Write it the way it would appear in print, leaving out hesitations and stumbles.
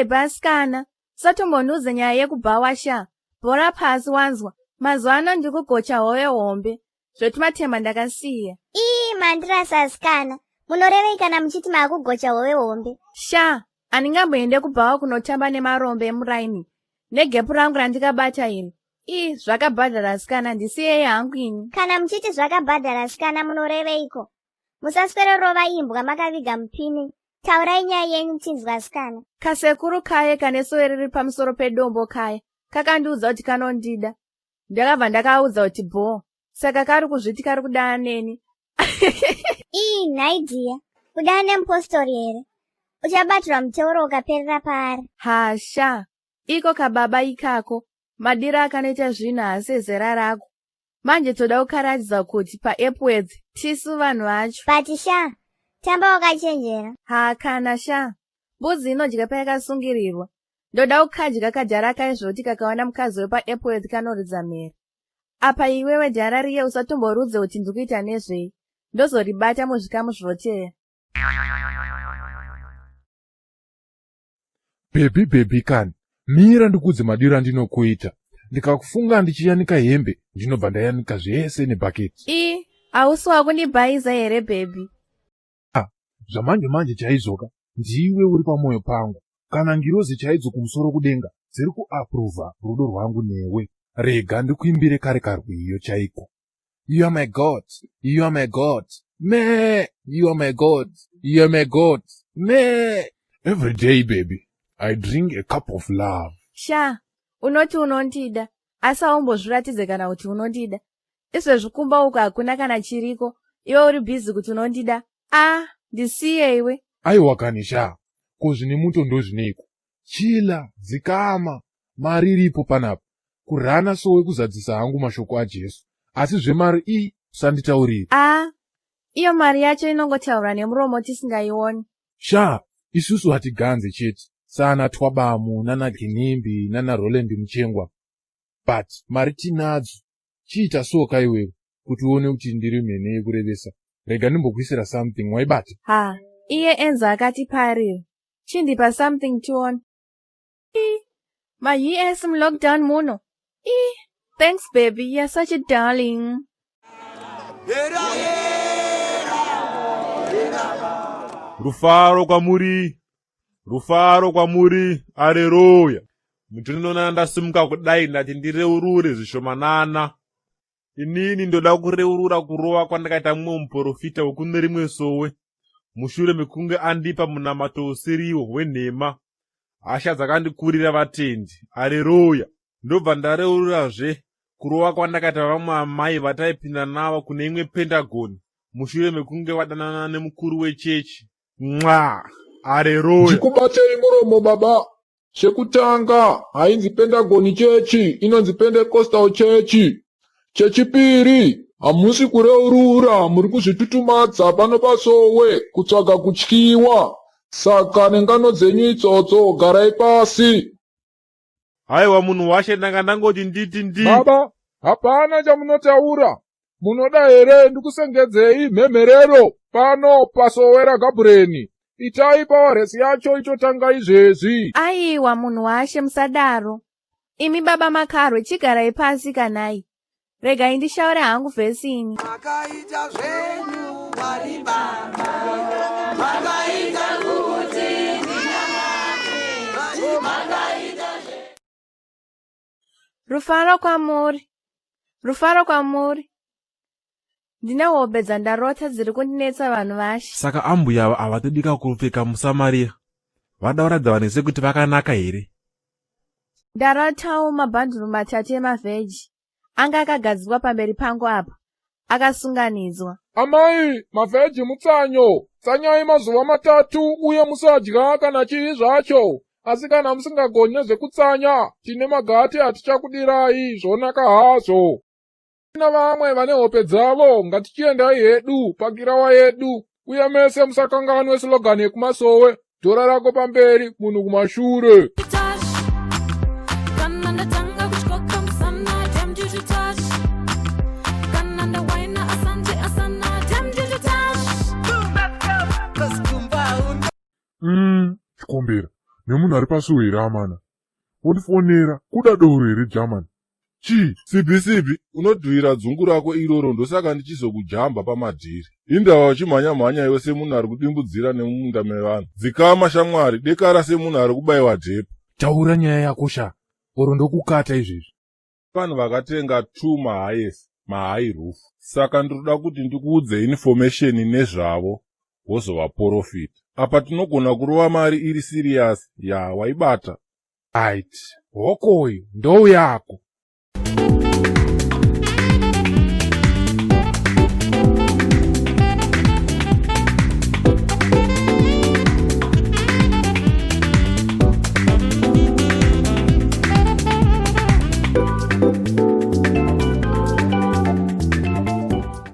Babe asikana, usatombondiudza nyaya yekubhawa sha. Bhora pasi wanzwa. Mazuva ano ndiri kugocha hove hombe. Zvetumatemba ndakasiya. Ii mandirasa asikana. Munorevei kana muchiti maakugocha hove hombe? Sha, handingamboende kubhawa kunotamba nemarombe emuraini. Negepu rangu randikabata iri. Ii, zvakabhadhara asikana, ndisiyei hangu ini. Kana muchiti zvakabhadhara asikana munoreveiko? Musaswero rova imbwa makaviga mupini. Taurai nyaya yenyu tinzwa asikana. Kasekuru kaye kane sowe riri pamusoro pedombo kaya kakandiudza kuti kanondida. Ndakabva ndakaudza kuti bhoo. Saka kari kuzviti kari kudana neni. Ii nhai dhiya, kudana nemupostori here? Uchabatirwa muteuro ukaperera paari. Hasha, iko kababa ikako, madiro akanoita zvinhu haasi ezera rako. Manje toda kukaratidza kuti paEpworth tisu vanhu vacho. But sha, tamba wakachenjera. Haa kana sha, mbudzi inodya payakasungirirwa. Ndoda kukadya kadhara kaye zvekuti kakaona mukadzi wepaEpworth kanoridza mhere. Apa iwewe dhara riye usatomborudze kuti ndikuita nezvei. Ndozoribata muzvikamu zvoteya. Bhebhi bhebhi kani, mira ndikuudze madiro andinokuita. Ndikakufunga ndichiyanika hembe, ndinobva ndayanika zvese nebhaketi. I, hausi wakundibhaiza here bhebhi? Ah, zvamanje manje chaizvoka, ndiwe uri pamwoyo pangu. Kana ngirozi chaidzo kumusoro kudenga dziri kuaprova rudo rwangu newe. Rega ndikuimbire kare karwiyo chaiko. You are my God, you are my God, me, you are my God, you are my God, me. Every day, baby, I drink a cup of love. Sha, unoti unondida, asi haumbozviratidze kana kuti unondida. Izvezvi kumba uko hakuna kana chiriko, iwe uri busy kuti unondida. Ah, ndisiye iwe. Aiwa kani sha, ko zvine muto ndozvineiko? Chila, dzikama, mari iripo panapa. Kurana sowe kuzadzisa hangu mashoko aJesu. Asi zvemari i usanditaurire. Ah, iyo mari yacho inongotaura nemuromo tisingaioni. Sha, isusu hatiganze chete saana Twabamu nana Ginimbi nana Roland Muchengwa. But mari tinadzo. Chiita so ka iwewe kuti uone kuti ndiri mhene yekurevesa. Rega ndimbokuisira something waibata. Ha, iye Enzo akatiparira. Chindipa something tione. Ma-US mulockdown muno. Ii, thanks baby, you're such a darling. Rufaro kwamuri, rufaro kwamuri, areruya. Muchinonona ndasimuka kudai ndati ndireurure zvishomanana. Inini ndoda kureurura kurova kwandakaita mumwe muporofita wekune rimwe sowe mushure mekunge andipa munamato usiriwo wenhema. Hasha dzakandikurira vatendi. Areruya! Ndobva ndareururazve kurova kwandakaita vamwe amai vataipinda navo kune imwe pentagoni mushure mekunge vadanana nemukuru wechechi. Mwa! Areruya! Ndikubatei muromo baba. Chekutanga hainzi Pentagoni chechi, inonzi Pentecostal chechi. Chechipiri, hamusi kureurura, muri kuzvitutumadza pano pasowe kutsvaga kutyiwa. Saka nengano dzenyu idzodzo garai pasi. Haiwa munhu washe ndanga ndangoti nditi ndi. Baba, hapana chamunotaura. Munoda here ndikusengedzei mhemherero pano pasowe raGabhureni? Itai pawaresi yacho itotanga izvezvi. Aiwa munhu washe musadaro. Imi baba makarwe chigarai pasi kanai. Regai ndishaure hangu vhesi ini. Makaita zvenyu Mwari Baba, makaita kuti ndinamate, makaita zvenyu. Rufaro kwamuri, rufaro kwamuri. Ndine hope dzandarota dziri kundinetsa vanhu vashe. Saka ambuya ava havatodika kupfeka muSamaria. Vada kuratidza vanhu sekuti vakanaka here? Ndarotawo mabhanduru matatu emavheji anga akagadzikwa pamberi pangu apa akasunganidzwa. Amai, mavheji mutsanyo. Tsanyai mazuva matatu uye musadya kana chii zvacho. Asi kana musingagoni nezvekutsanya, tine magate atichakudirai, zvonaka hazvo. Kune vamwe vane hope dzavo, ngatichiendai hedu pakirawa yedu. Uye mese musakanganwe slogan yekumasowe, dhora rako pamberi, munhu kumashure. Chikombera. Nemunhu ari pasuo here amana? Wondifonera kuda doro here German? Chii? Sibi sibi, unodhuira dzungu rako iroro ndosaka ndichizokujamba pamadhiri. Indava uchimhanya-mhanya iwe semunhu ari kudimbudzira nemumunda mevanhu. Dzikama shamwari, dekara semunhu ari kubayiwa dhepa. Taura nyaya yako sha, oro ndokukata izvezvi. Vanhu vakatenga 2 maHiace, mahigh roof. Saka ndinoda kuti ndikuudze information nezvavo wozovaprofita. Apa tinogona kurova mari iri serious ya waibata. Right, hokoyo, ndou yako.